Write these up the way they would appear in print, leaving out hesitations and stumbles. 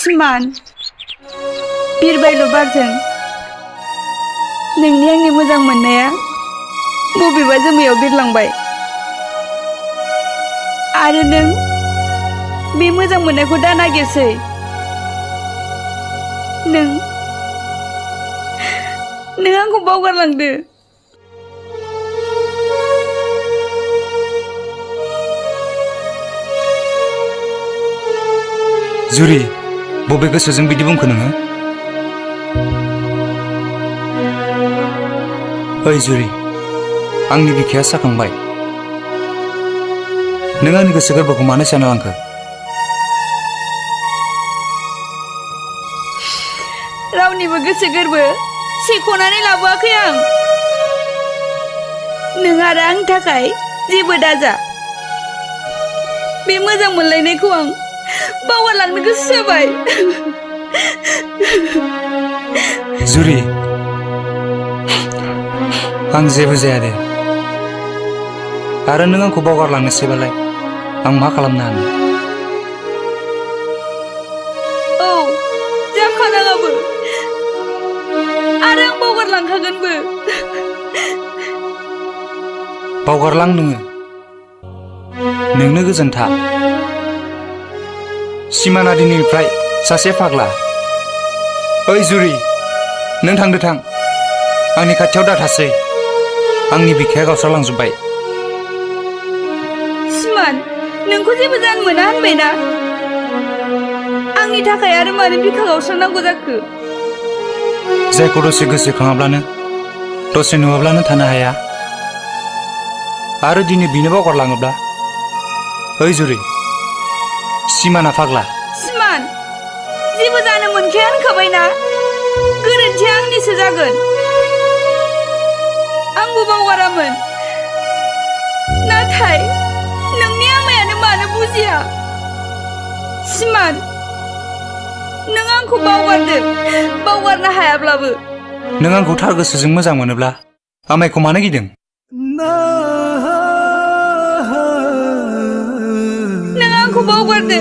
सिमान बिरबायल' बारजों नोंनि आंनि मोजां मोननाया बबेबा जोमैयाव बिरलांबाय आरो नों बे मोजां मोननायखौ दा नागिरसै नों आंखौ बावगारलांदो जुरि बबे गोसोजों बिदि बुंखो नोङो? ओइ जुरि आंनि बिखाया साखांबाय नों आंनि गोसो गोरबोखौ मानो सेना लांखो? रावनिबो गोसो गोरबो सेख'नानै लाबोआखै आं नों आरो आंनि थाखाय जेबो दाजा बे मोजां मोनलायनायखौ आं बावगारलांनो गोसो जाबाय जुरि आं जेबो जाया दे आरो नों आंखौ बावगारलांनोसैबालाय आं मा खालामनो हानो? औ जाखानाङाबो आरो आं बावगारलांखागोनबो बावगारलां नोंनो गोजोनथा सिमाना दिनैनिफ्राय सासे फाग्ला ओइ जुरि नों थांदो थां आंनि खाथियाव दाथासै आंनि बिखाया गावस्रालांजोब्बाय सिमान नोंखौ जेबो जानो मोना होनबायना आंनि थाखाय आरो मानो बिखा गावस्रानांगौ जाखो जायखौ दसे गोसोखाङाब्लानो दसे नुवाब्लानो थानो हाया आरो दिनै बिनो बावगारलाङोब्ला ओइ जुरि सिमाना फाग्ला सिमान जेबो जानो मोनखाया होनखाबायना गोरोन्थिया आंनिसो जागोन आंबो बावगारामोन नाथाय नोंनि आमायानो मानो बुजिया सिमान नों आंखौ बावगारनो हायाब्लाबो नों आंखौ थार गोसोजों मोजां मोनोब्ला आमायखौ मानो गिदों? नों आंखौ बावगारनो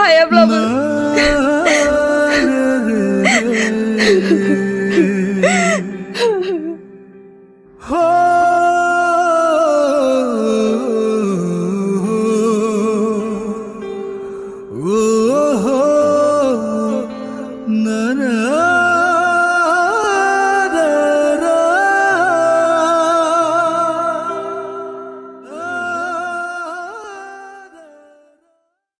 हायाब्लाबो